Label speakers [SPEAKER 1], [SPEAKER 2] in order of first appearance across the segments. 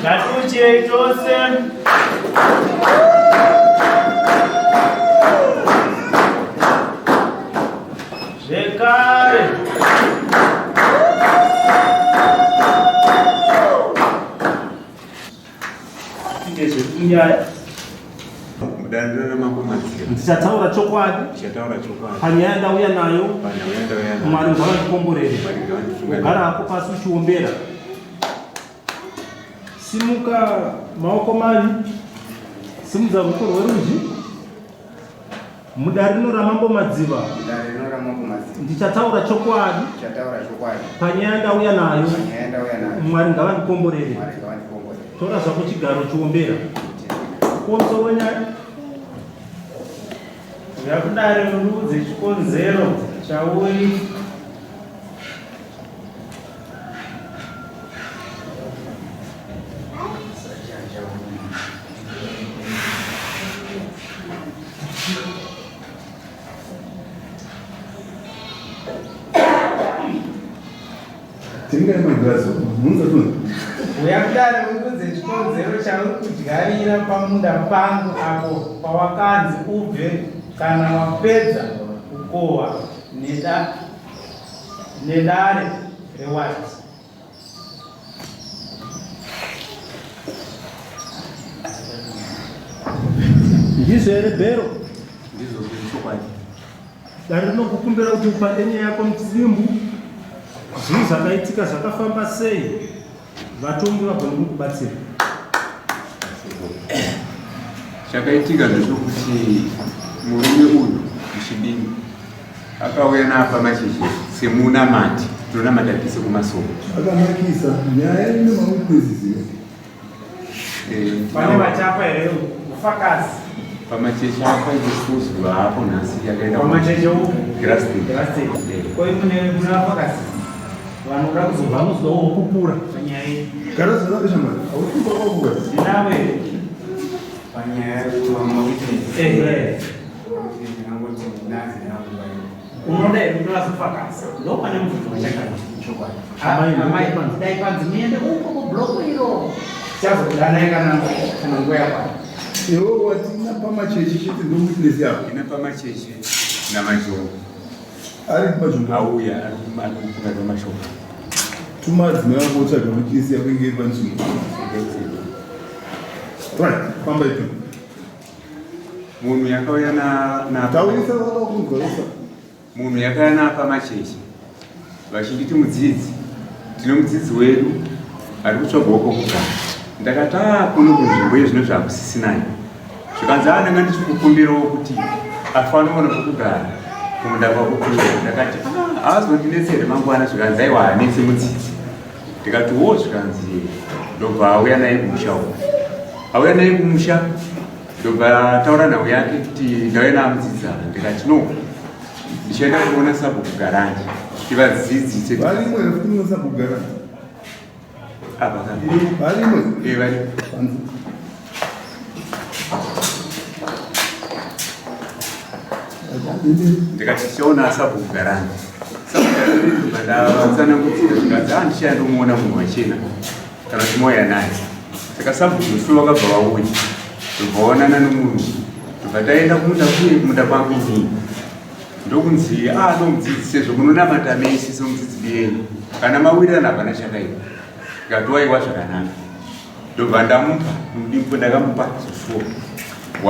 [SPEAKER 1] Ngatiuchei tose. Zvekare. Ndezvekunyaya.
[SPEAKER 2] Mudandiro ramambo Madziro.
[SPEAKER 1] Ndichataura chokwadi.
[SPEAKER 2] Ndichataura chokwadi.
[SPEAKER 1] Panyaya ndauya nayo.
[SPEAKER 2] Panyaya ndauya nayo.
[SPEAKER 1] Mwari ngavandikomborere.
[SPEAKER 2] Mwari ngavanditungamire.
[SPEAKER 1] Gara hako pasi uchiombera. Simuka maoko mani. Simudza ruoko rwerudyi. Mudare rino raMambo Madziva.
[SPEAKER 3] Mudare rino raMambo Madziva.
[SPEAKER 1] Ndichataura chokwadi.
[SPEAKER 3] Ndichataura chokwadi.
[SPEAKER 1] Panyaya ndauya nayo.
[SPEAKER 3] Panyaya ndauya nayo.
[SPEAKER 1] Mwari ngavandikomborere.
[SPEAKER 3] Mwari ngavandikomborere.
[SPEAKER 1] Tora zvako chigaro chiombera. Konzo wenyaya.
[SPEAKER 4] Uya kudare undiudze chikonzero chauri
[SPEAKER 5] Tengai magirazi munza tu.
[SPEAKER 4] Uya kudare undiudze chikonzero chauri kudyarira pamunda pangu apo pawakanzi ubve kana wapedza kukohwa nedare rewati.
[SPEAKER 1] Ndizvo here Bhero?
[SPEAKER 2] Ndizvo chokwadi.
[SPEAKER 1] Dare rinokukumbira kuti upande nyaya yako muchidimbu. Zvii zvakaitika zvakafamba sei? Vatongi vagone kukubatsira.
[SPEAKER 2] Chakaitika ndechekuti murume uyu muchidimbu akauya naapa macheche semunamati tinonamata tese kumasowe
[SPEAKER 5] Akanakisa nyaya ine mawitnesses here.
[SPEAKER 2] Eh,
[SPEAKER 4] Pane vachapa here ufakazi?
[SPEAKER 2] Pamacheche apa isusu apo nhasi yakaenda
[SPEAKER 4] Pamacheche upi?
[SPEAKER 2] Graston.
[SPEAKER 4] Graston. Ko mune mune vafakazi vanoda kuzobva
[SPEAKER 1] Vanozodawo kupupura.
[SPEAKER 4] panyaya iyi.
[SPEAKER 5] Gara zvakanaka shamwari. Hausi kumba kwako ka?
[SPEAKER 4] Ndinavo here?
[SPEAKER 3] Panyaya yekuva mawitness.
[SPEAKER 4] Ehe.
[SPEAKER 3] Ndinangoti ndinazi ndinakuva
[SPEAKER 4] Unoda here kuti vazofakaza? Ndopane mubvunzo wachakati.
[SPEAKER 3] chokwadi.
[SPEAKER 1] Amai,
[SPEAKER 4] Amai, dai panzi muende uko kublock iro. Chazokudanai kana kana nguva yakwana.
[SPEAKER 5] Iwe watina pamacheche chete ndo witness yako.
[SPEAKER 2] Ina pamacheche namajoko
[SPEAKER 5] Ari pamajoko.
[SPEAKER 2] auya ari kufunga mashoko.
[SPEAKER 5] Tuma adzimai vako otsvaga witness yako inge iri panzvimbo. Right, famba ipi.
[SPEAKER 2] Munhu yakauya na na
[SPEAKER 5] Taurisa vada kunzwa usa.
[SPEAKER 2] Munhu yakauya napa macheche vachinditi mudzidzi tine mudzidzi wedu ari kutsvagawo kwokugara ndakati a kuno kunzvimbo yezvino zvakusisinayo zvikanzi a ndanga ndichikukumbirawo kuti afanoona kwokugara kumunda kwako kuya ndakati haazondinetsi here mangwana zvikanzi aiwa haanetsi mudzidzi ndikati wo zvikanzi ndobva auya naye kumusha uko auya naye kumusha ndobva ataura nhau yake kuti ndauya naamudzidzi ava ndikati no ndichaenda kuona sabhuku garanje tivadzidzise
[SPEAKER 5] Varimo here futi muno sabhuku garanje?
[SPEAKER 2] apa ka
[SPEAKER 5] Varimo.
[SPEAKER 2] Eh, varimo
[SPEAKER 5] Panze.
[SPEAKER 2] Ndikati tichaona sabhuku garanje sabhuku garanje ndobva ndatsanangudzira zvikanzi ah ndichaendomuona munhu wachena kana kuti mauya naye saka sabhuku musi wakabva vauya ndobva waonana nomunhu ndobva taenda kumunda kuye kumunda kwangu inini ndokunzi a ah, nomudzidzi sezvo munonamata mese somudzidzi biyenyu kana mawirirana hapana chakaipa ndikati waiwa zvakanaka ndobva ndamupa mudimbu ndakamupa zofuwa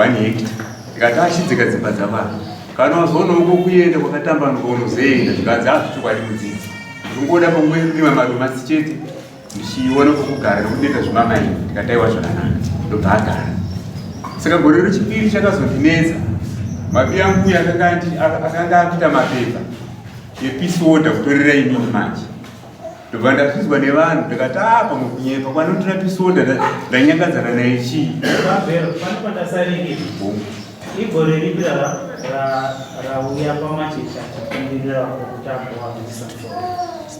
[SPEAKER 2] one hectare ndikati achidzika dzimba dzavanhu kana wazoona uko kuenda kwakatambanuka unozoenda zvikanzi azvichokwadi mudzidzi ndikungoda panguva yekurima madomasi chete ndichiona kwekugara nekunoita zvemamaini ndikati aiwa zvakanaka ndobva agara. Saka gore rechipiri chakazondinetsa, mabi angu uya akanga akuita mapepa epeace order kutorera inini manje. Ndobva ndazvizwa nevanhu ndikati a ah, pamwe kunyepa kwanotora peace order ndanyangadzana naye chii.
[SPEAKER 4] Pane pandasarikira. Igore ripi rauya pamachechi achikumbirira kuti agowanisa mushonga?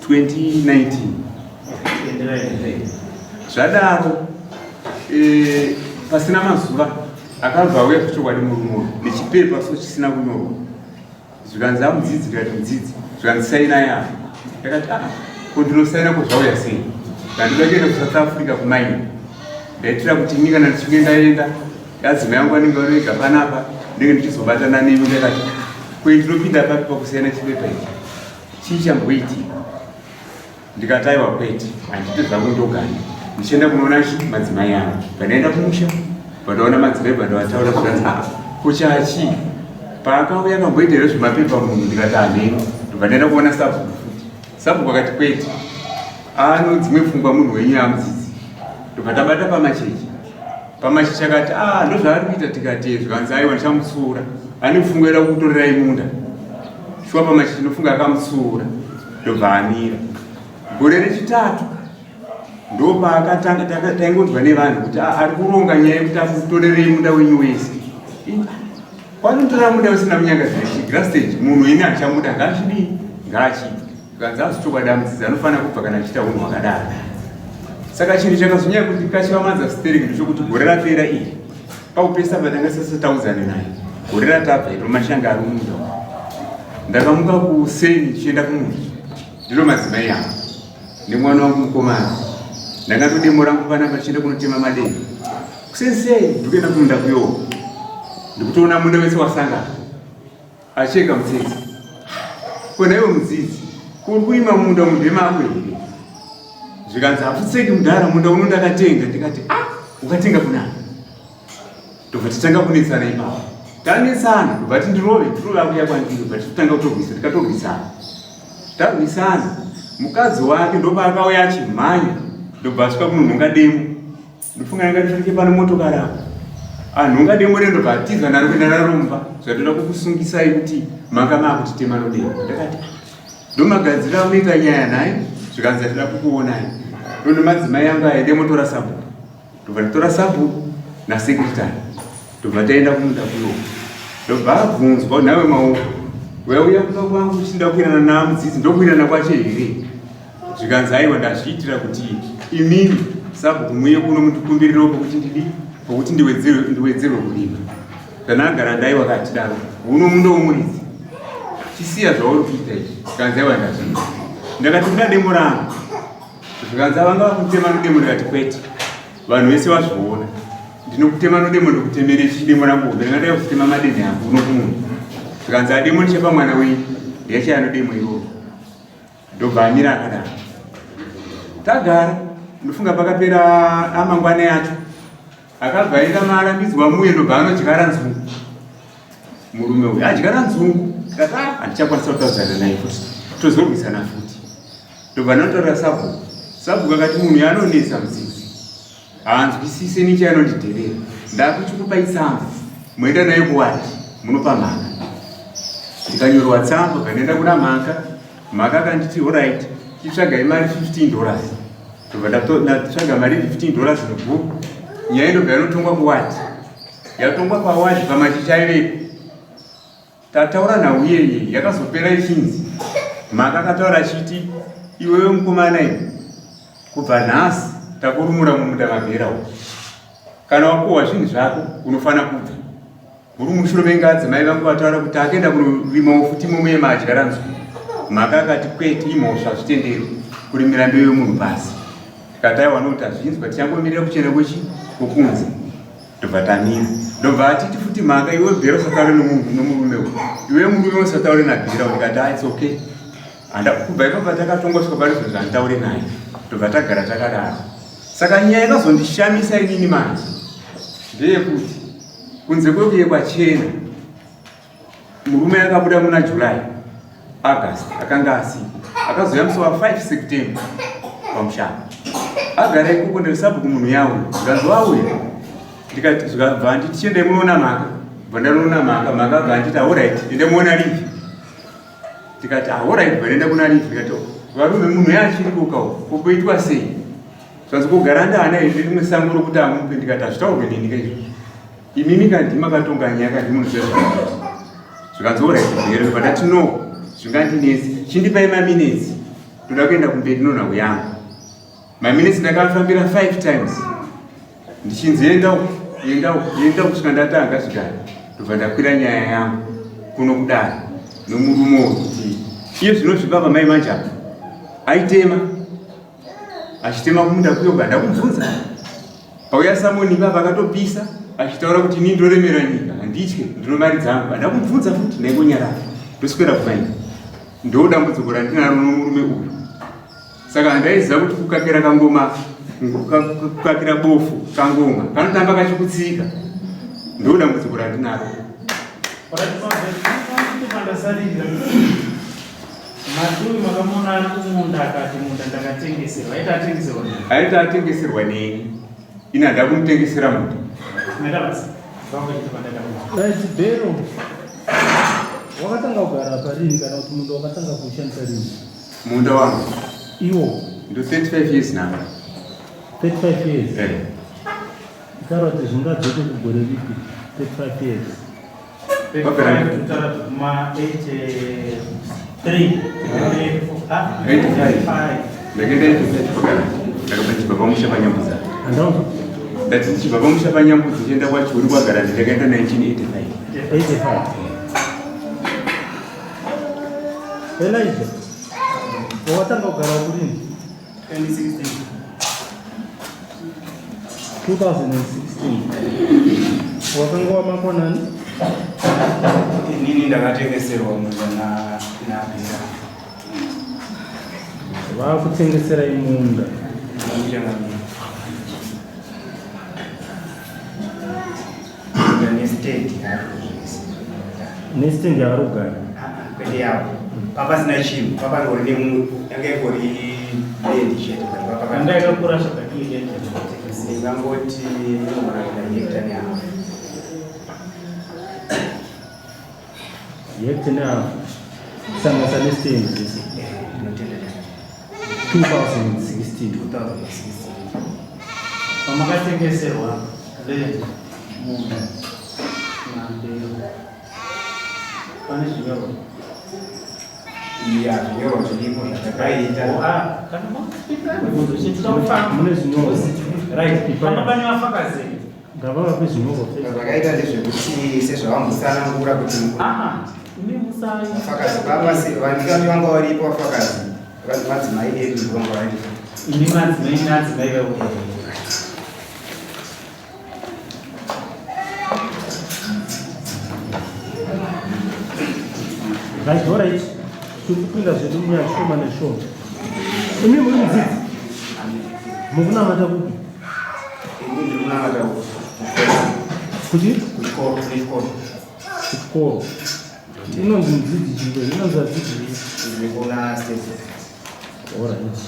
[SPEAKER 2] 2019. Zvadaro eh, pasina mazuva akabva auya zvechokwadi murume uyu nechipepa so chisina kunyorwa zvikanzi amudzidzi ndikati mudzidzi zvikanzi saina yavo ndakati ah ko ndinosaina ko zvauya sei ndandoda kuenda kusouth africa kumaini ndaitira kuti ini kana ndichinge ndaenda adzimai angu anenge vanoega panapa ndenge ndichizobatana nemi ndakati ko ndinopinda papi pakusiyana chipepa ichi chii chamboitika Ndikati aiwa kwete, handiti zvangu ndogani ndichienda kunoona chi madzimai angu. Pandaenda kumusha pandaona madzimai pandavataura zvikanzi ah ko chachii paakauya akamboita here zvemapepa munhu ndikati hameno ndobva ndaenda kuona sabhuku futi sabhuku akati kwete ano dzimwe pfungwa munhu wenyu amudzidzi ndobva tabata pamacheche pamacheche akati ah ndozvaari kuita tikati zvikanzi aiwa ndichamutsiura ane pfungwa ida kukutorerai munda shuwa pamacheche ndofunga akamutsiura ndobva amira gore rechitatu ndopaakatanga taingonzwa nevanhu kuti ah, ari kuronga nyaya yekuti akutorerei munda wenyu wese kwanotora munda usina munyanga zvechigrastage munhu ini achamuda ngaachidii ngaachibve zvikanzi azichokwadi amudzidzi anofanira kubva kana achiita unhu hwakadaro saka chinhu chakazonyanya kuti kachikamadza stereki ndechokuti gore rapera iri Pakupesa patanga sasataudzane naye gore ratabva iro mashanga ari munda ndakamuka kuseni ndichienda kumunda ndiro madzimai angu nemwana wangu mukomana ndanga todemo rangu panapa tichienda kunotema mademo kuseni sei ndikuenda kumunda kuyowo ndikutoona munda wese wasangana acheka mutsetse ko naiwe mudzidzi kuri kurima munda mundemako here zvikanzi hapfutseki mudhara munda uno ndakatenga ndikati ah ukatenga kunani ndobva titanga kunetsana ipapo tanetsana ndobva ti ndirove ndirove akuya kwandiri ndobva titanga kutorwisa tikatorwisana tarwisana mukadzi wake ndopaakauya achimhanya ndobva asvika kunonhonga demo ndofunga yanga ndifarike pano motokari apo anhonga demo rendo batiza naro kuenda naromba zvatoda kukusungisai kuti manga maakutitema nodemo ndakati ndomagadzira amunoita nyaya nhai zvikanzi atida kukuonai ndono madzimai angu aya demo tora sabhuku ndobva ndatora sabhuku nasekretary ndobva taenda kumunda kuyo ndobva abvunzwa nhaiwe maoko wauya kumba kwangu uchinda kuirana namudzidzi ndokuirana kwacho here zvikanzi aiwa ndazviitira kuti imimi sabhuku muye kuno mundikumbirirewo pokuti ndidi pokuti ndiwedzerwe kurima kana agara ndaiwa katidaro uno munda womuridzi chisiya zvauri kuita izvi zvikanzi aiwa ndazviita ndakati kuda demo rangu zvikanzi avanga vakutema nodemo ndikati kwete vanhu vese vazviona ndinokutema nodemo ndikutemere chidemo rangu hombe ndanga ndaya kutema madeni angu uno kumunda zvikanzi ademo ndichapa mwana wenyu ndiyachaya nodemo iroro ndobva amira akadaro tagara ndofunga pakapera amangwana yacho akabva aenda maarambidzwa muye ndobva anodyara nzungu murume uyu adyara nzungu ndikati ah, handichakwanisa kutaudzana naye futi tozorwisana futi ndobva ndanotaura sabhuku sabhuku akati munhu yaanonetsa mudzidzi haanzwisise nichi anondidherera ndakuchikupai tsamba moenda nayo kuwadi munopa mhaka ndikanyorwa tsamba kandienda kuna mhaka mhaka akanditi orit chitsvagai mari 15 dollars ndobva ndatsvaga mari 15 dollars mubhuku nyaya indobva yanotongwa kuwadi yatongwa pawadi pamachicha aivepo tataura nhau iyeye yakazopera ichinzi mhaka akataura achiti iwewe mukomana iwe kubva nhasi takurumura mumunda mabhera uku kana wapuhwa zvinhu zvako unofanira kubva uri mushure menge adzimai vangu vataura kuti akaenda kunorimawo futi mumwe yemadyara nzungu mhaka akati kwete imhosva zvitendero kurimira mbeu yemunhu pasi tikati aiwa nokuti hazvinzwa tichangomirira kuchena kwechi kwokunze ndobva tamira ndobva atiti futi mhaka iwe bhera usataure nomurume uyu iwe murume usataure nabhera ndikati ah, its okay handa kubva ipapo takatongwa svika pari zvinhu zvanditaure naye ndobva tagara takadaro saka nyaya yakazondishamisa inini manje ndeyekuti kunze kwekuye kwachena murume akabuda muna july august akanga asipo akazouya musi wa 5 september pamushana agara ikoko ndirisabhuku munhu yauya zvikanzi wauya. Ndikati zvikabva handiti chiendai munoona mhaka. Bva ndanoona mhaka, mhaka abva anditi alright, ende muona livi. Ndikati alright, bva ndaenda kuna livi ndikati varume munhu yaachiri kukawo kukuitwa sei? Zvanzi kugara ndaana here rimwe sango rokuti amupe ndikati hazvitaurwe neni ka izvozvo. Imimi ka ndimi makatonga nyaya ka ndimi munoziva zvakaita. Zvikanzi alright here bva ndati no zvingandinetsi chindipai maminetsi ndoda kuenda kumberi nonhau yangu. Maminitsi ndakafambira 5 times ndichinzi enda uku enda uku enda uku kusvika ndatanga zvigara ndobva ndakwira nyaya yangu kuno kudare nomurume uyu kuti iye zvino zvibaba mai manje apa aitema achitema kumunda kuyoga ndakumubvunza pauya samoni ipapa akatopisa achitaura kuti ini ndoremera nyika handitye ndino mari dzangu handakumubvunza futi ndaingonyarara ndoswera kumaini ndo dambudziko randinaro nomurume uyu Saka handaiziva kuti kukakira kangoma kukakira bofu kangoma kanotamba kachikutsika ndo dambudziko randinaro.
[SPEAKER 4] Matuyu makamuona ari kumunda akati munda ndakatengeserwa aita atengeserwa nani?
[SPEAKER 2] Aita atengeserwa neni ini handida kumutengesera munda.
[SPEAKER 4] Maita basa. Vakuita pandada
[SPEAKER 1] kuita. Right, Bero. Wakatanga kugara parini kana kuti munda wakatanga kushandisa rini?
[SPEAKER 2] Munda wangu
[SPEAKER 1] iwo
[SPEAKER 2] ndo 35 years now.
[SPEAKER 1] 35 years.
[SPEAKER 2] Eh.
[SPEAKER 1] Taura kuti zvingadzoke kugore ripi 35 years.
[SPEAKER 2] Wapera
[SPEAKER 4] kuma 83
[SPEAKER 2] 85. Ndakaenda 85 pakana. Ndakabva ndichibva pamusha paNyambudzi.
[SPEAKER 1] Andauza
[SPEAKER 2] Ndati ndichibva pamusha paNyambudzi ndichienda kwaChihuri kwaGarandi ndakaenda 1985.
[SPEAKER 1] 85. Elijah, wakatanga kugara kurini?
[SPEAKER 3] 2016.
[SPEAKER 1] 2016. Wakanga wamakonani?
[SPEAKER 3] Inini ndakatengeserwa munda naBhera.
[SPEAKER 1] Vakutengeserai munda.
[SPEAKER 3] Muchangamire. Munda nestand yaro zvese.
[SPEAKER 1] Nestand yavari kugara.
[SPEAKER 3] Kwete yavo. Papasina chinhu, papangori nemumwe, yanga ingori land chete.
[SPEAKER 4] Yanga yakakura zvakadii land?
[SPEAKER 3] Ndingangoti inogona kuita hekta nehafu.
[SPEAKER 1] Hekta nehafu. Kusanganisa nestand zvese.
[SPEAKER 3] Ndinotenda.
[SPEAKER 1] 2016.
[SPEAKER 3] 2016.
[SPEAKER 4] Pamakatengeserwa land munda nambeu pane zvinyorwa.
[SPEAKER 3] Iya, zvinyorwa zviripo zvatakaita.
[SPEAKER 4] Ah, kana mapindura mibvunzo chete kufamba.
[SPEAKER 1] Mune zvinyorwa.
[SPEAKER 4] Right. Pamba pane vafakazi.
[SPEAKER 1] Ngavavape zvinyorwa.
[SPEAKER 3] Zvakaita ndezvekuti sezvavambotsanangura kuti
[SPEAKER 4] Ah, imi musai.
[SPEAKER 3] vafakazi pamasi vandikati vanga varipo vafakazi madzimai edu ndivo vanga varipo.
[SPEAKER 4] Imi madzimai nadzimai veuya.
[SPEAKER 1] Right, all right. Tiri kupinda zvedu munyaya shoma neshoma. Imi muri mudzidzi. Mukunamata kupi?
[SPEAKER 3] Ini ndiri kunamata
[SPEAKER 1] Kuti?
[SPEAKER 3] kuchikoro, kuchikoro.
[SPEAKER 1] Kuchikoro. Inonzi mudzidzi chiko? Inonzi vadzidzi.
[SPEAKER 3] Ndiri kuna state.
[SPEAKER 1] All right.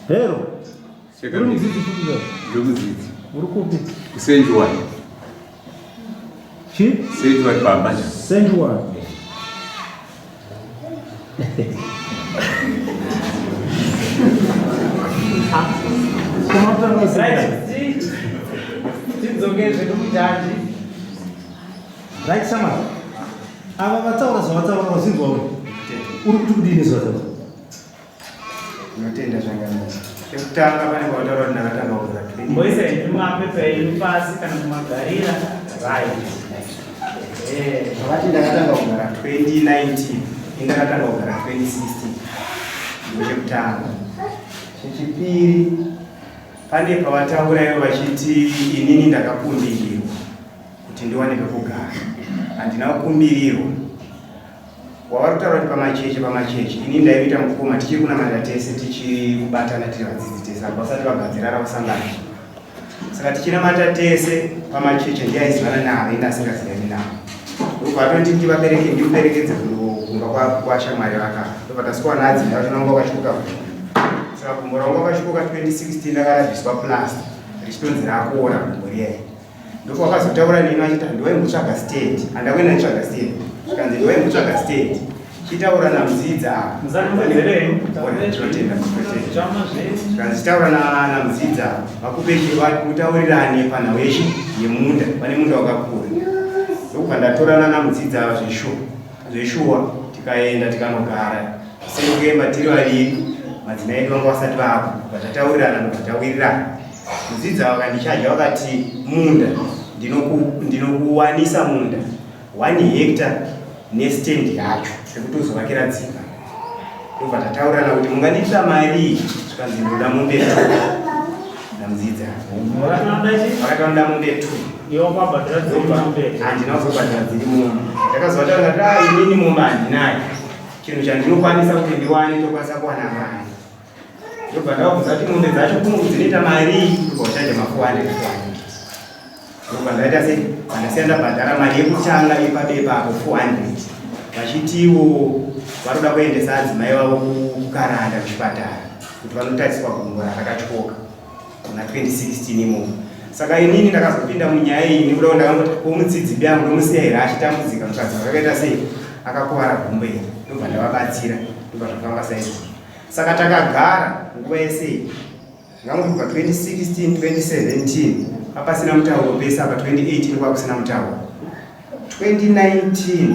[SPEAKER 1] Hero. Uri mudzidzi kupi baba?
[SPEAKER 2] Ndiri mudzidzi.
[SPEAKER 1] Uri kupi?
[SPEAKER 2] KuSenjuwani.
[SPEAKER 1] Chi?
[SPEAKER 2] Senjuwani pamba.
[SPEAKER 1] Senjuwani.
[SPEAKER 4] Right. Tidzoke zvedu mujaji.
[SPEAKER 1] Right Sama. Ava vataura zvavataura vazinzwa uri. Uri kuti kudini zvavataura?
[SPEAKER 3] Ndinotenda zvakanaka. Chekutanga pane pavataura kuti ndakatanga kugara 20.
[SPEAKER 4] Mboisa henyu mapepa enyu pasi kana kumagarira. Right. Eh.
[SPEAKER 3] Zvavati ndakatanga kugara 2019, ini ndakatanga kugara 2016. Ndo chekutanga. Chechipiri pane pavataura ivo vachiti inini ndakakumbirirwa kuti ndiwane pekugara. Handina kukumbirirwa. Wavari kutaura kuti pamacheche pamacheche ini ndaiita mukoma tichiri kunamata tese tichiri kubatana tiri vadzidzi tese apo vasati vagadzira ravasangana saka tichinamata tese pamacheche ndiye aizivana navo ini asingazivani navo ndobva atoti ndivabereke ndimuperekedze kumba kwashamwari vakafa ndobva tasikuwana adzimai vacho nanga vakasvuka. Saka gumbo rangu wakasvikoka 2016 rakarabviswa plaster richitonzi rakuora gumbo riya. Ndopawakazotaura neni vachiti handiwaimbotsvaga stand. Handakuenda nditsvaga stand. Zvikanzi ndiwaimbotsvaga stand. Chitaura naMudzidza apa. Zvikanzi chitaura naMudzidza vakupe mutaurirane panhau yechi yemunda. Pane munda wakakura. Ndokubva ndatorana naMudzidza ava zveshuwa. Zveshuwa tikaenda tikanogara. Senge tiri vaviri madzimai edu vanga vasati vapo. Vataurirana ndobva tawirirana. Mudzidza vakandichaja vakati munda ndinokuwanisa munda 1 hectare nestand yacho zvekuti uzovakira dzimba. Ndobva tataurirana kuti mungandiitira mari zvikanzi ndoda mombe 2 naMudzidza. Vakati vanoda mombe 2. Handina kuzobhadhara dziri mombe. Ndakazovataura ndati ah inini mombe handinayo. Chinhu chandinokwanisa kuti ndiwane tokwanisa kuwana mari. Ndobva ndavabvunza kuti mombe dzacho kuno dzinoita marii ndobva vachaja ma 400 400. Ndobva ndaita sei? Pandasiya ndabhadhara mari yekutanga yepabepa apo 400. Vachitiwo vanoda kuendesa adzimai vavo kuKaranda kuchipatara kuti vanotariswa gumbo rarakatyoka muna 2016 imomo. Saka inini ndakazopinda munyaya iyi nekuda kuti ndakangoti ko mudzidzi biyangu ndomusiya here achitambudzika mukadzi wakaita sei akakuvara gumbo iri ndobva ndavabatsira ndobva zvafamba saizvozvo. Saka takagara nguva yese iyi ndingangoti kubva 2016 2017 apasina mutauro pese apa 2018 kwakusina mutauro 2019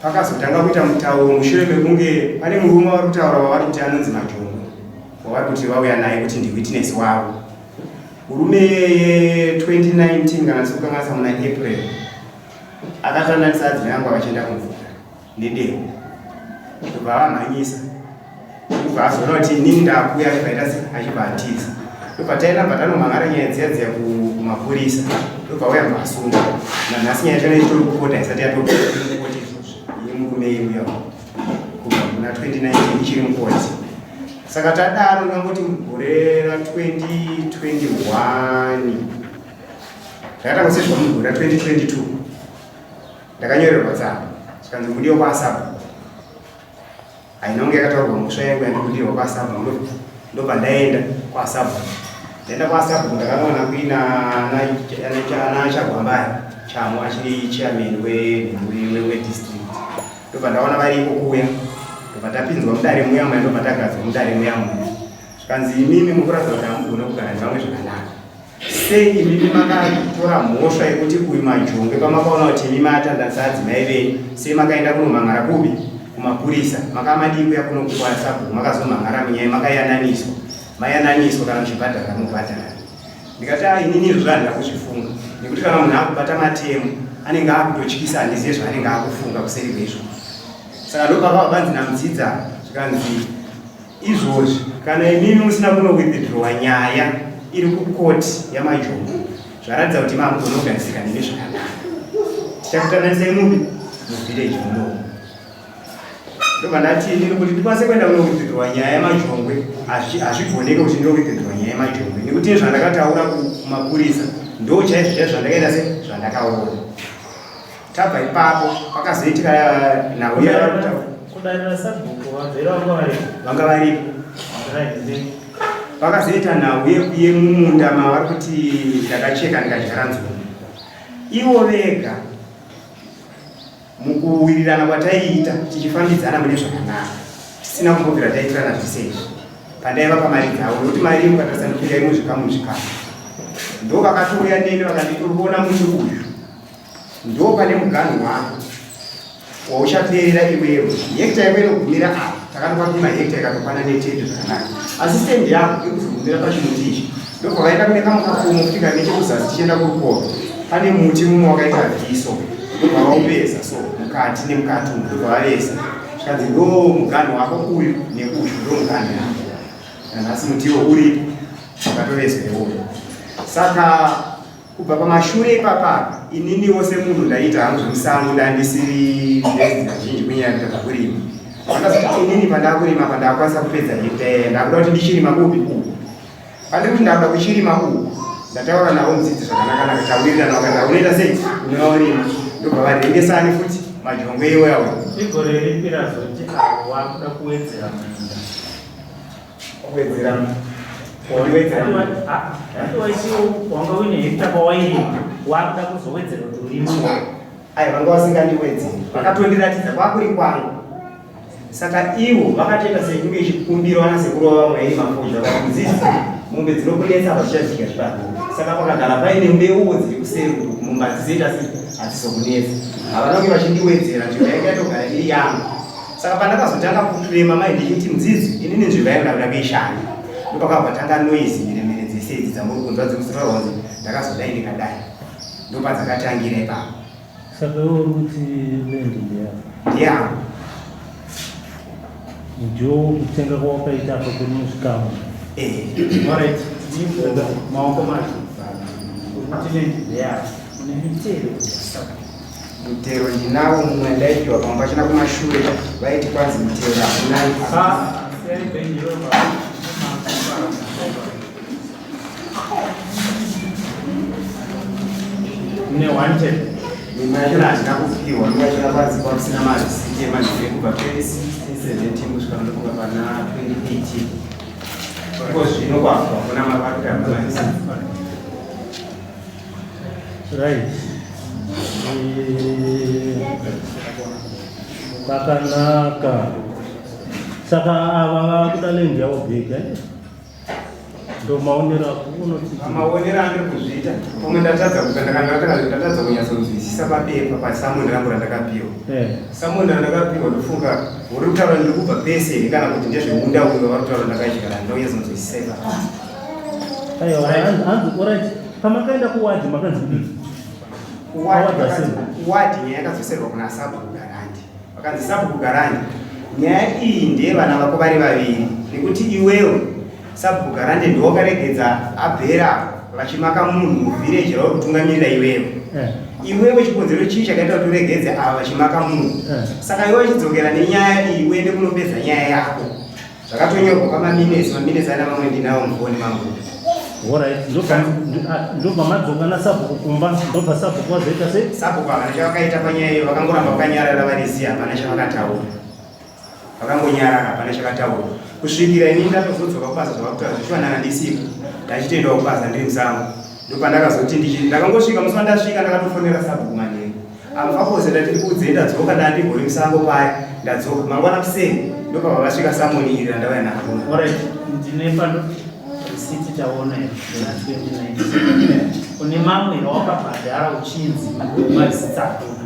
[SPEAKER 3] pakazotanga kuita mutauro mushure mekunge pane murume wavari kutaura wavari kuti anonzi Majongwe wavari kuti vauya naye kuti ndiwitness wavo. Murume iyeye 2019 kana ndisikukanganisa muna April akatandanisa adzimai angu akachienda kumvura nedemo ndobva vamhanyisa ndobva azoona kuti inini ndakuya achibva aita se achibva atiza ndobva taenda bva tanomhan'ara nyaya dziya dziya kumapurisa ndobva auya bva asungwa nanhasi nyaya yachona ichitori kukota isati yatokoti izvozvi yemurume iuya kubva muna 2019 ichiri mukoti. Saka tadaro ndingangoti mugore ra 2021 ndakatanga kusezva mugore ra 2022 Ndakanyorerwa tsamba zvikanzi mudiwa kwaSabhuku. Haina kunge yakataurwa mhosva yangu yandikudirwa kwaSabhuku ndobva ndaenda kwaSabhuku. Ndaenda kwaSabhuku ndakanoona kuina ana Chagwambaya Chamo achiri chairman wedistrict. Ndobva ndaona variko kuuya ndobva tapinzwa mudare muya muya ndobva tagadzwa mudare muya muya. Zvikanzi imimi mukuratidza kuti hamugone kugara nevamwe zvakanaka. Sei imimi makatora mhosva yekuti uyu Majongwe pamakaona kuti imi matandanisa adzimai venyu sei makaenda kunomhan'ara kupi kumapurisa makamadii kuya kuno kwasabhuku makazomhan'ara munyaya makayananiswa mayananiswa kana muchibhadhara mobhadhara ndikati a inini izvozvo handina kuzvifunga nekuti kana munhu akubata matemo anenge akutotyisa handizive zvaanenge akufunga kuseri kweizvozvo saka ndopakabva panzi namudzidza zvikanzi Izvozvi kana imimi musina kuno withdrawer nyaya iri kucourt yaMajongwe zvaratidza kuti maakugona kugarisika nemi zvakanaka. Tichakutananisai mupi muvillage munomu. Ndobva ndati inini kuti ndikwanise kuenda kuno withdrawer nyaya yaMajongwe hazvigoneke kuti ndino withdrawer nyaya yaMajongwe nekuti zvandakataura kumapurisa ndo chaizvo chaizvo zvandakaita se zvandakaona. Tabva ipapo pakazoitika nhau yavari
[SPEAKER 1] Kudare sabhuku vabvera vanga varipo.
[SPEAKER 3] Vanga varipo. Pakazoita nhau yemumunda mavari kuti ndakacheka ndikadyara nzungu. Ivo vega mukuwirirana kwataiita tichifambidzana mune zvakanaka tisina kumbobvira taitirana zvese izvi pandaiva pamari dzavo nokuti mari iyi ukatarisa ndopinda imwe zvikamu zvikamu ndo vakatouya neni vakanditi uri kuona muti uyu Ndo pane muganhu wako wauchaperera iwewe. Hekta yako inogumira apa. Takatopapima hekta ikatokwana netepi zvakanaka. Asi stendi yako ikuzogumira pachimuti ichi. Ndobva vaenda kune kamwe kakomo kuti kane chekuzasi tichienda kurukova. Pane muti mumwe wakaita vhiso. Ndobva vaupesa so mukati nemukati umu ndobva vavesa. Zvikanzi ndo muganhu wako uyu neuyu ndo muganhu yako. Nanhasi mutiwo uripo wakatoveswa iwoyo. Saka Kubva pamashure ipapa ininiwo semunhu ndaiita hangu zvemusango ndandisiri best kazhinji kunyaya kuita zvekurima. Ndakazoti inini pandakurima pandakwanisa kupedza hekta iya ndakuda kuti ndichirima kupi uku. Pandiri kuti ndakuda kuchirima uku ndataura navo mudzidzi zvakanaka naka tawirirana vakati unoita sei unoorima ndobva varengesani futi majongwe iwawo.
[SPEAKER 1] Igore ripi razoti avo vakuda kuwedzera munda?
[SPEAKER 3] Kuwedzera kuwedzera.
[SPEAKER 4] Wanga uine hekta pawairima wakuda kuzowedzera kuti urime.
[SPEAKER 3] Ai vanga vasingandiwedzeri. Vakatondiratidza kwakuri kwangu. Saka ivo vakatoita sekunge chikumbiro vana sekuru vavo vamwe vairima fodya vakati mudzidzi mombe dzinokunetsa apa dzichadya chibage. Saka pakagara paine mbeuwo dziri kuseri uku mombe hadzizoita sei hadzizokunetsa. Havana kunge vachindiwedzera nzvimbo yanga yatogara iri yangu. Saka pandakazotanga kuclaima mai ndichiti mudzidzi inini nzvimbo yangu ndakuda kuishanda. Ndopakabva tanga noise mheremhere dzese idzi dzamuri kunzwa dzekuzotaura kunzi ndakazodai ndikadai. Ndopadzakatangira ipapo.
[SPEAKER 1] Saka iwe uri kuti land ndeyako?
[SPEAKER 3] Ndeyangu.
[SPEAKER 1] Ndiwo kutenga kwawakaita apa kuri muzvikamu?
[SPEAKER 3] Eh.
[SPEAKER 4] Alright, ndimbo maoko macho. Uri kuti land ndeyako. Une mitero.
[SPEAKER 3] Mutero ndinawo mumwe ndaipiwa pamwe pachina kumashure vaiti kwanzi mutero hakuna.
[SPEAKER 4] Ah, siyai bhenji roba. Mune one ten.
[SPEAKER 3] Mimwe yachona handina kupiwa, mimwe yachona kwanzi kwakusina marisiti emanhire kubva 2016 17 kusvika ndofunga pana 2018. Iko zvino kwabva hakuna mavarikuta marisiti.
[SPEAKER 1] Right. Kwakanaka. Saka ava vakuda land yavo back eh? Ndomaonero ako unoti
[SPEAKER 3] Maonero andiri kuzviita pamwe ndatadza ndatadza kunyatsonzwisisa pabepa pasamoni rangu randakapiwa. Samoni randakapiwa ndofunga uri kutaura ndiri kubva pese here kana kuti ndezvemunda uyo vari kutaura ndakadyara ndonyatsonzwisisa ipapo.
[SPEAKER 1] Aiwa, hanzi alright. Pamakaenda kuwadhi makanzi kudii?
[SPEAKER 3] Kuwadhi nyaya yakadzoserwa kuna sabhuku Garandi. Vakanzi sabhuku Garandi, nyaya iyi ndeyevana vako vari vaviri nekuti iwewe sabhuku Garandi ndiwe wakaregedza abhera vachimaka munhu muvhireji rauri kutungamirira iwewe. Iwewe chikonzero chii chakaita kuti uregedze ava vachimaka munhu? Saka iwe uchidzokera nenyaya iyi uende kunopedza nyaya yako. Zvakatonyorwa pamaminesi, maminesi ana mamwe ndinawo mufoni mangu.
[SPEAKER 1] Alright, ndobva madzoka nasabhuku kumba, ndobva sabhuku vazoita sei?
[SPEAKER 3] Sabhuku havana chavakaita panyaya iyo, vakangoramba vakanyarara vari zii, hapana chavakataura. Vakangonyarara, hapana chavataura. Kusvikira ini ndatozodzoka kubasa zvavakutaura zvichiwanana ndisipo. Ndachitoendawo kubasa ndiri musango. Ndopandakazoti ndichi ndakangosvika musi wandasvika ndakatofonera sabhuku manheru. Amufakose ndati ndikuudzei ndadzoka ndandibhori musango paya ndadzoka mangwana kuseni ndopabva vasvika samoni iri randauya naro.
[SPEAKER 4] Alright, ndine pano risiti taona iri ra 2019. Une mamwe rawakabhadhara uchinzi marisiti hakuna.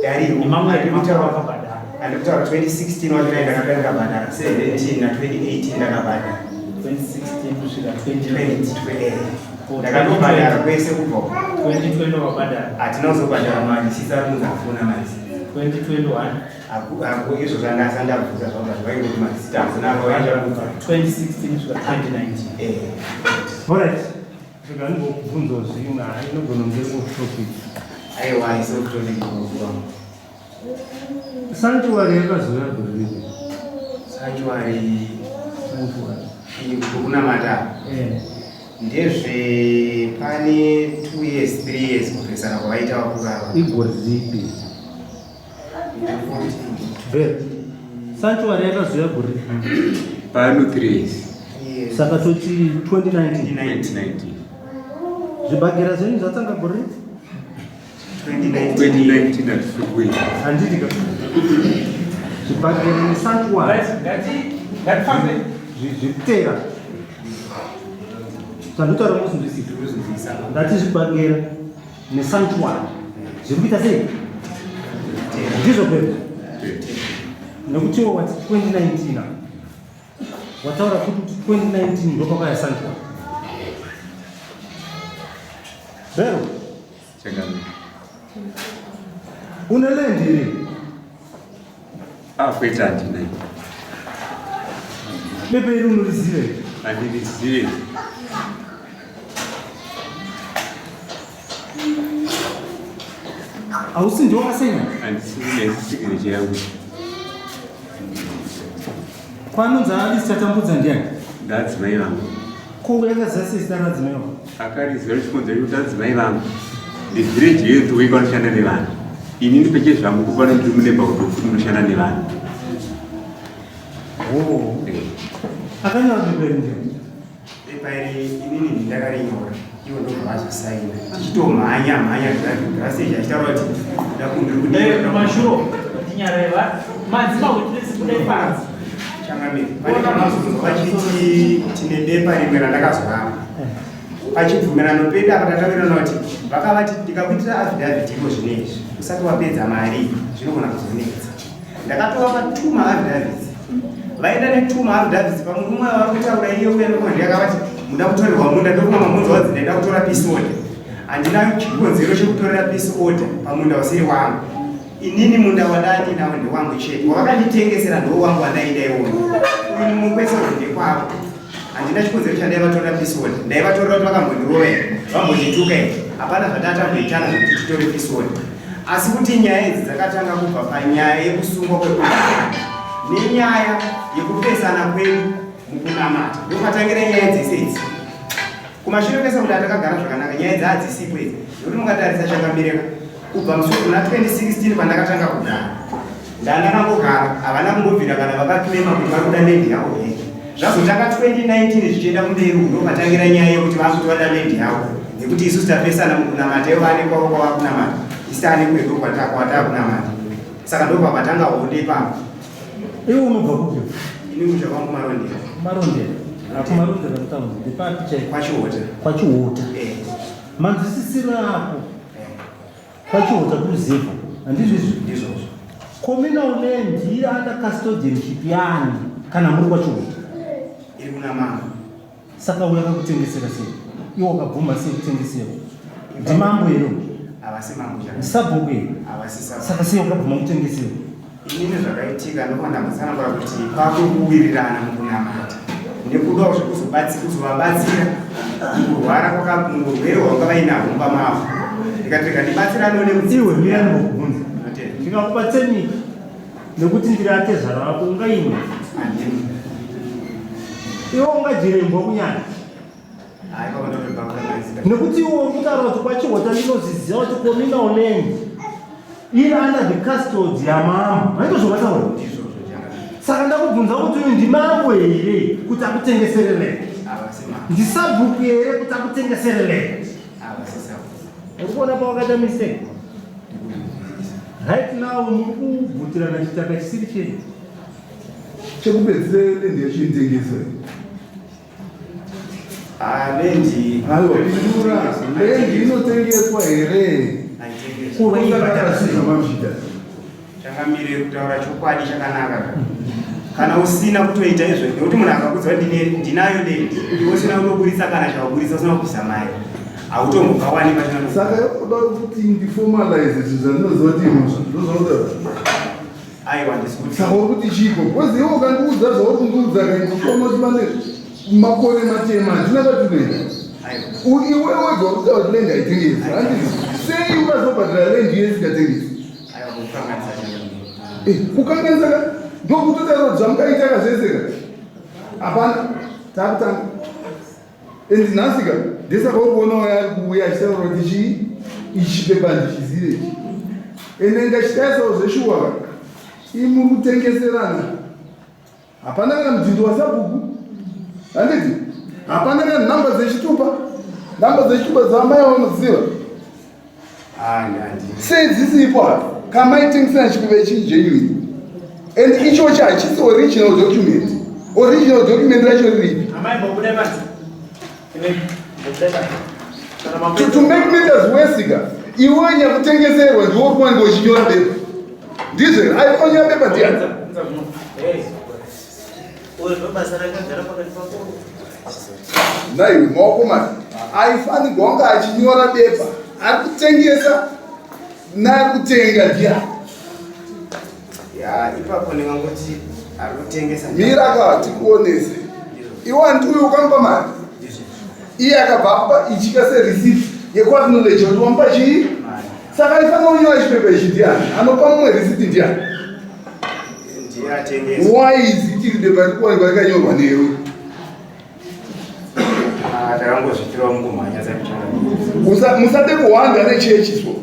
[SPEAKER 3] Dariro.
[SPEAKER 4] Nemamwe wakabhadhara.
[SPEAKER 3] Andikutaura 2016 wacho dai ndakapera ndakabhadhara 17 na 2018 ndakabhadhara.
[SPEAKER 4] 2016 kusvika 2020.
[SPEAKER 3] Ndakatobhadhara kwese kubva
[SPEAKER 4] 2020 wakabhadhara.
[SPEAKER 3] Hatina kuzobhadhara mari sisa ari kunzi hakuna mari.
[SPEAKER 4] 2021
[SPEAKER 3] Aku izvo zvandasa ndabvunza zvanga zvaingoti marisiti hakuna vainja
[SPEAKER 4] 2016 kusvika 2019.
[SPEAKER 3] Eh.
[SPEAKER 1] Alright. Rega ndingokubvunzawo zvimwe, hayi inogona kunge iri off topic.
[SPEAKER 3] Aiwa, isi off topic.
[SPEAKER 1] Sanctuary yakazouya gore ripi?
[SPEAKER 3] Sanctuary.
[SPEAKER 1] Sanctuary.
[SPEAKER 3] Kunamata.
[SPEAKER 1] Eh.
[SPEAKER 3] Ndezve pane 2 years, 3 years kupesana kwavaita vakuru ava.
[SPEAKER 1] Igore ripi? Ber. Sanctuary yakazouya gore ripi?
[SPEAKER 2] Pano 3 years.
[SPEAKER 1] Saka toti 2019.
[SPEAKER 2] 2019.
[SPEAKER 1] Zvibhagera zvenyu zvatanga gore ripi?
[SPEAKER 2] 2019 hatisi
[SPEAKER 1] Handiti ka. Zvibhagera nesanctuary.
[SPEAKER 4] Ngatifambe.
[SPEAKER 1] Zvitera. Zvandotaura muzvinzwisisa. Ndati zvibhagera nesanctuary. Zviri kuita sei? Ndizvo kwezvo. Nekuti iwe wati 2019 wataura kuti 2019 ndopakauya sanctuary. Vero.
[SPEAKER 2] Changamire.
[SPEAKER 1] Une land here?
[SPEAKER 2] Ah, kwete handina.
[SPEAKER 1] Bepe iri unoriziva here?
[SPEAKER 2] Handirizive.
[SPEAKER 1] Hausi ndiwe wakasaina?
[SPEAKER 2] Handisi signature yangu.
[SPEAKER 1] Kwanonzi Alice Chatambudza ndiani?
[SPEAKER 2] Ndadzimai vangu.
[SPEAKER 1] Ko yakaziva sei zita radzimai vangu?
[SPEAKER 2] Akariziva chikonzero chekuti adzimai vangu ndevillage youth week vanoshanda nevanhu. Ini ndipeche zvangu kupano ndiri muneighborhood futi ndinoshanda nevanhu.
[SPEAKER 1] Oh. Akanyora bepa iri ndiani?
[SPEAKER 3] Bepa iri inini ndakarinyora, ivo ndobva vazosaina. Tichitomhanya mhanya draseji achitaura kuti ndakundiri
[SPEAKER 4] kudii. Mashuro, tinyareva. Madzima witness budai panze.
[SPEAKER 3] Changamire, pane pamazonzwa vachiti tine bepa rimwe randakazoramba. Pachibvumirano pedu apa tatawirirana kuti vakavati ndikakuitira affidavit iko zvino izvi usati wapedza mari zvinogona kuzonetsa. Ndakatovapa two maaffidavits. Vaenda netwo maaffidavits pamurume wavari kutaura iye uya ndokunga ndiyakavati muda kutorerwa munda ndokunga mamunzwa wanzi ndaida kutora peace order. Handina chikonzero chekutorera peace order pamunda usiri wangu. Inini munda wandandinawo ndewangu chete. Wavakanditengesera ndiwo wangu wandaida iwona. Uyu mumwe kwese ndekwavo. Handina chikonzero chandaivatorera peace order. Ndaivatorera kuti vakambondirova here, vambondituka here. Hapana zvatatamboitana zvekuti titore peace order. Asi kuti nyaya idzi dzakatanga kubva panyaya yekusungwa kwekuti nenyaya yekupesana kwedu mukunamata. Ndopatangira nyaya dzese idzi. Kumashure kwese kuti atakagara zvakanaka nyaya dzadzisipo idzi. Nekuti mukatarisa chakamireka kubva musi kuna 2016 pandakatanga kugara ndandakangogara havana kumbobvira kana vakaclaima kuti vari kuda land yavo here. Zvazotanga 2019 zvichienda kumberi uku ndopatangira nyaya yekuti vakuti vada land yavo nekuti isusu tapesana mukunamata ivo vane kwavo kwavakunamata isu taane kwedu kwatakunamata. Saka ndopapatanga hondo ipapo.
[SPEAKER 1] Iwe unobva kupi?
[SPEAKER 3] Ini musha kwangu Marondera.
[SPEAKER 1] Marondera. Marondera mutaundi ndepapi chaipo?
[SPEAKER 3] Kwachiota.
[SPEAKER 1] Kwachiota. Eh. Manzwisisiro ako. Eh. Kwachiota kuruzevha. Handizvo izvo?
[SPEAKER 3] Ndizvozvo.
[SPEAKER 1] Communal land iri under custodianship yani kana muri kwachiota?
[SPEAKER 3] Iri kuna mama.
[SPEAKER 1] Saka uyo akakutengesera sei? Iwe wakabvuma sei kutengeserwa? Ndimambo here uyu?
[SPEAKER 3] Havasi mambo chaivo.
[SPEAKER 1] Sabhuku here?
[SPEAKER 3] Havasi sabhuku.
[SPEAKER 1] Saka sei wakabvuma kutengeserwa?
[SPEAKER 3] Inini zvakaitika ndopandambotsanangura kuti kwakuwirirana mukunamata nekudawo zvekuzovabatsira mukurwara mukurwere hwanga vainahwo mumba mavo ndikati rega ndibatsiranewo
[SPEAKER 1] nemudzidzi. Iwe mira ndikubvunza. Ndikakupa tseniki nekuti ndiri atezvara vako ungaimwe? Iwe ungajirembwa kunyanya nekuti iwe uri kutaura kuti kwachihota ndinozviziva kuti communal land iri under the custody yamambo vaito zvavataura. Saka ndakubvunza kuti uyu ndimambo here kuti akutengesere land, ndisabhuku here kuti akutengesere land? Uri kuona pawakaita mistake right now, muri kubvutirana chitaka chisiri chenyu.
[SPEAKER 5] Chekupedzisira, land yacho inotengeswa?
[SPEAKER 3] Ah, land.
[SPEAKER 5] Aiwa, pindura. Land inotengeswa here? Kuvaibhadhara.
[SPEAKER 3] Changamire, kutaura chokwadi chakanaka. Kana usina kutoita izvo, nekuti munhu akakudza kuti ndinayo land, iwe usina kutoburitsa kana chawaburitsa, usina kubvisa mari, hautombokawani pachina.
[SPEAKER 5] Saka yokuda kuti ndiformalize zvinhu zvandinoziva kuti imhosva, ndozvautaura?
[SPEAKER 3] Aiwa, ndisi kuti.
[SPEAKER 5] Saka uri kuti chiko? Because iwe ukandiudza zvauri kundiudza kaindifoma kuti pane makore matema handina kwatinoenda. Iwe wega uri kutaura kuti land haitengesi, handiti? Sei ukazobhadhara land iye isingatengesi?
[SPEAKER 3] Aiwa, kukanganisa, changamire.
[SPEAKER 5] Kukanganisa ka ndokutotaura kuti zvamukaita ka zvese ka hapana taakutanga. And nhasi ka ndesaka uri kuona uya ari kuuya achitaura kuti chii ichi chipepa handichizive ichi. Ende ndikachitarisawo zveshuwa ka imuri kutengeserana, hapana kana mudhindo wasabhuku, handiti? Hapana kana nhamba dzechitupa, nhamba dzechitupa dzaamai vanoziva. Sei dzisipo apa kamaitengesana chipepa ichi genuine? And ichochi hachisi original document. Original document racho riripi?
[SPEAKER 4] Amai, mbobude panze. Mbobude panze. Kana
[SPEAKER 5] To make matters worse ka, iwe nyakutengeserwa ndiwo uri kuwanikwa uchinyora bepa, ndizvo here? Aionyora bepa ndiani?
[SPEAKER 4] Uyo ndo basa rakagara pakati pako.
[SPEAKER 5] Naiwe maoko mari aifanirwa kunge achinyora bepa. Ari kutengesa naari kutenga ndiani?
[SPEAKER 3] Ya, ipapo ndingangoti ari kutengesa.
[SPEAKER 5] Mira ka tikuonese. Iwe anti uyu ukamupa mari, iye akabva apa ichika sereceipt yekuacknowledge kuti wamupa chii. Saka aifanira kunyora chipepa ichi ndiani? Anopa mumwe receipt ndiani?
[SPEAKER 3] Ndiye atengesa.
[SPEAKER 5] Why is it iri bepa riri kuwanikwa rakanyorwa newe?
[SPEAKER 3] Ah, takangozvitirawo mungomhanya sakuchanga.
[SPEAKER 5] Musade kuhwanda nechechi so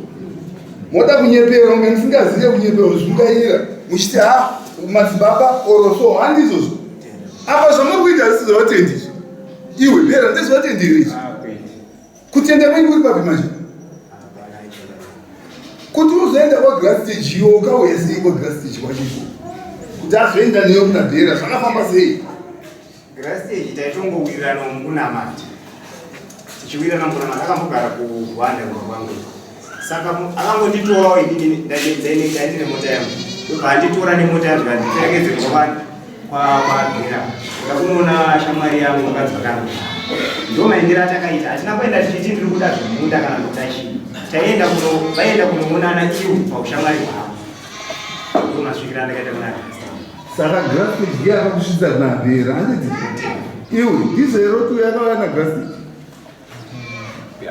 [SPEAKER 5] moda kunyepera kunge musingazive kunyepera, kuzungaira muchiti ha madzibaba oro so handizvozvo. Apa zvamuri kuita hazvisi zvevatendi izvi. Iwe bhera ndezvevatendi here izvi? Kutenda kwenyu kuri papi manje? Kuti uzoenda kwagrastage iwe ukauya sei kwagrastage kwacho iko? Kuti azoenda newe kuna bhera zvakafamba sei?
[SPEAKER 3] Grastage taitongowirirana mukunamata. Tichiwirirana mukunamata akambogara kuRwanda kumba kwangu. Saka akangonditorawo inini ndaine nemota yangu. Ndobva anditora nemota yangu zvikandiperekedze kumba kwagera. Ndakunoona shamwari yangu mukadzi wakangu. Ndo maendero atakaita. Hatina kuenda tichiti ndiri kuda zvemunda kana kuda chii. Taienda kuno vaienda kunoonana iwo paushamwari hwavo. Ndo masvikiro andakaita kuna Grastage.
[SPEAKER 5] Saka Grastage ndiye akakusvitsa kuna Bhera handiti? Iwe ndizvo here kuti uyo akauya naGrastage?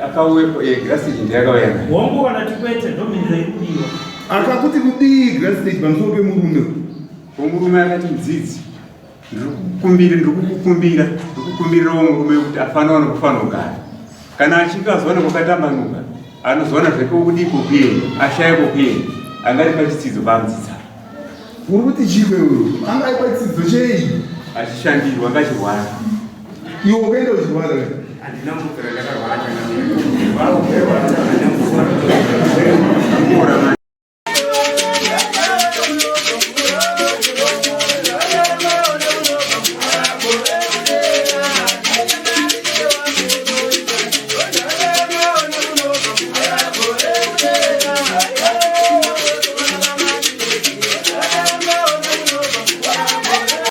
[SPEAKER 2] Akauyepo eh, Grastage ndiye akauya naye.
[SPEAKER 4] Hongu kana tikwete ndomhinduro iri kudiwa.
[SPEAKER 5] Akakuti kudii Grastage pamusoro pemurume?
[SPEAKER 2] Murume akati mudzidzi ndiri kukumbira ndiri kukukumbira ndiri kukumbirirawo murume kuti afanowana kufanogara kana achinge azowana kwakatambanuka anozowana zvake kudii kokuenda ashaye kokuenda angari pachitsidzo pamudzidza
[SPEAKER 5] Uri kuti chii wewe? Anga aipa chitsidzo chei?
[SPEAKER 2] Achishandirwa anga achirwara.
[SPEAKER 5] Iwe ukaenda uchirwara here?
[SPEAKER 3] Handina mubvira ndakarwara changamire.